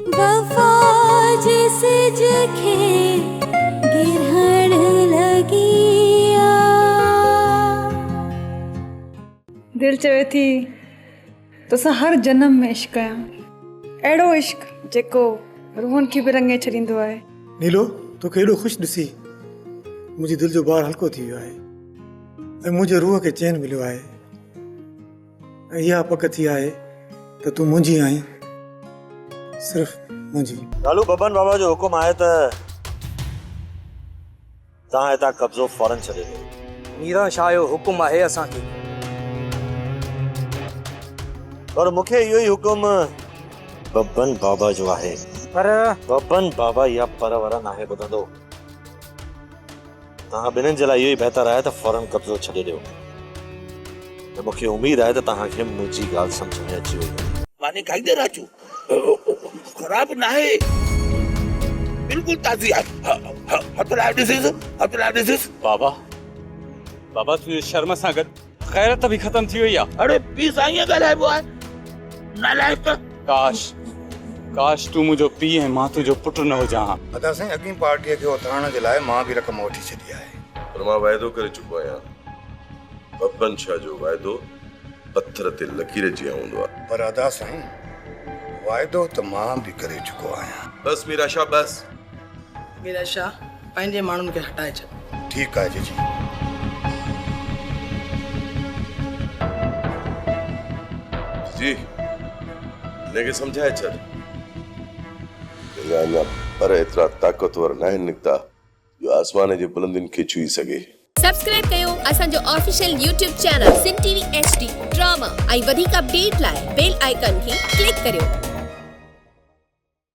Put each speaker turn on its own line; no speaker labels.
وفا جي سج کي گرهڻ لڳي آ.
دل چوي ٿي توسان هر جنم ۾ عشق ڪيان. اهڙو عشق جيڪو روحن کي به رڱي ڇڏيندو آهي.
نيلو، توکي ايڏو خوش ڏسي منهنجي دل جو بار هلڪو ٿي ويو آهي ۽ منهنجي روح کي چين مليو آهي. ۽ اها پڪ ٿي آهي ته تون منهنجي آهين، صرف منهنجي.
لالو ببن بابا جو حڪم آهي ته توهان هتان قبضو فورن ڇڏي ڏيو.
ميران شاهه جو حڪم آهي اسان کي.
پر مون کي اهو ئي حڪم ببن بابا جو آهي.
پر.
ببن بابا اها پر ور ناهي ٻڌندو. توهان ٻنهين جي لاء اهو ئي بهتر آهي ته فورن قبضو ڇڏي ڏيو ۽ مون کي اميد آهي ته توهان کي منهنجي ڳالهه سمجهه ۾ اچي وئي هوندي.
ماني کائيندي راجو خراب ناهي بلڪل تازي آهي هٿ لائي ڏسيس هٿ لائي ڏسيس.
بابا بابا تنهنجي شرم سان گڏ غيرت به ختم ٿي وئي آ.
اڙي پيء سان ائين ڳالهائبو آهي نالائق.
ڪاش ڪاش تون منهنجو پيء ۽ مان تنهنجو پٽ نه هجان ها.
ادا سائين اڳئين پارٽيء کي اٿارڻ جي لاء مان به رقم وٺي ڇڏي آهي.
پر مان واعدو ڪري چڪو آهيان. ببن شاهه جو واعدو پٿر تي لڪير جيان هوندو آهي.
پر ادا سائين واعدو ته مان به ڪري چڪو آهيان.
بس ميرا شاهه بس.
ميرا شاهه پنهنجي ماڻهن کي هٽائي ڇڏ.
ٺيڪ آهي جيجي.
جيجي هن کي سمجهائي ڇڏ. تنهنجا اڃا پر ايترا طاقتور ناهن نڪتا جو آسمان جي بلندين کي ڇهي سگهي.
سبسڪرائب ڪيو اسان جو official YouTube channel Sindh T V H D drama ۽ وڌيڪ اپڊيٽ لاء بيل آئيڪان کي ڪلڪ ڪريو.